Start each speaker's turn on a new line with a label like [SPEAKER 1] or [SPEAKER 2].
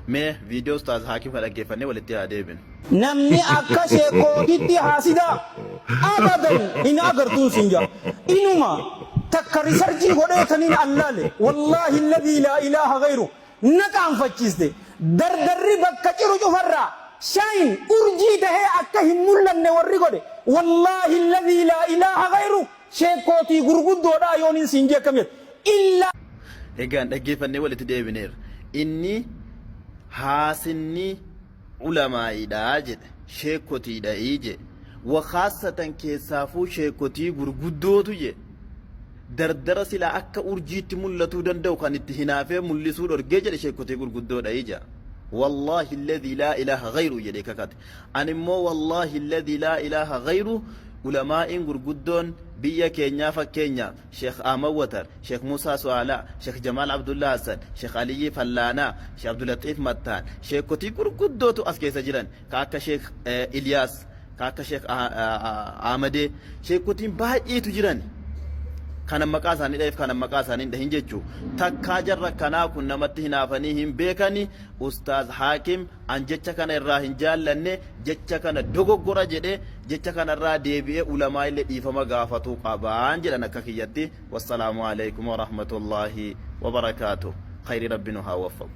[SPEAKER 1] Mee viidiyoo Ustaaz Haakim kana dhaggeeffannee walitti haa deebinu.
[SPEAKER 2] Namni akka sheekkootitti haasidaa abadan hin agartuun siin ja'a. Inuma takka risarchii godhee taniin allaale wallaahi alladhii laa ilaaha ghayru na qaanfachiiste. Dardarri bakka ciru cufarraa shine urjii tahee akka hin mul'anne warri godhe wallaahi alladhii laa ilaaha ghayru sheekkootii gurguddoodhaa yoonin siin jee akkam jetta. Illaa.
[SPEAKER 1] Egaan dhaggeeffannee walitti deebineerra. Inni haasinni ulamaa'iidha jedhe sheekkotiidha'i jedhe. Wa khaassatan keessaafuu sheekkotii gurguddootu jedhe. Dardara silaa akka urjiitti mul'atuu danda'u kan itti hinaafee mul'isuu dhorgee jedhe sheekkotii gurguddoodha'i jedha. Wallaahi alladhii laa ilaaha ghayru jedhee kakate. Ani immoo wallaahi alladhii laa ilaaha ghayru ulamaa'iin gurguddoon biyya keenyaa fakkeenyaaf Sheekh Ahmad Watar, Sheekh Muusaa Su'aalaa, Sheekh Jamaal Abdullaa Hassan, Sheekh Aliyyii Fallaanaa, Sheekh Abdulaxiif Mattaan, sheekkotii gurguddootu as keessa jiran, ka akka Sheekh Iliyaas, ka akka Sheekh Ahmadee, sheekkotiin baay'eetu jiran. Kana maqaa isaanii dhaheef kana maqaa isaanii hin dhahin jechuu. Takkaa jarra kanaa kun namatti hinaafanii hin beekani. Ustaaz Haakim An jecha kana irraa hin jaallanne, jecha kana dogoggora jedhe, jecha kana irraa deebi'ee ulamaa'illee dhiifama gaafatuu qabaan jedhan akka kiyyatti. Wassalaamu aleykum warahmatullaahi wabarakaatuh. Khayrii Rabbi nu haa waffaqu.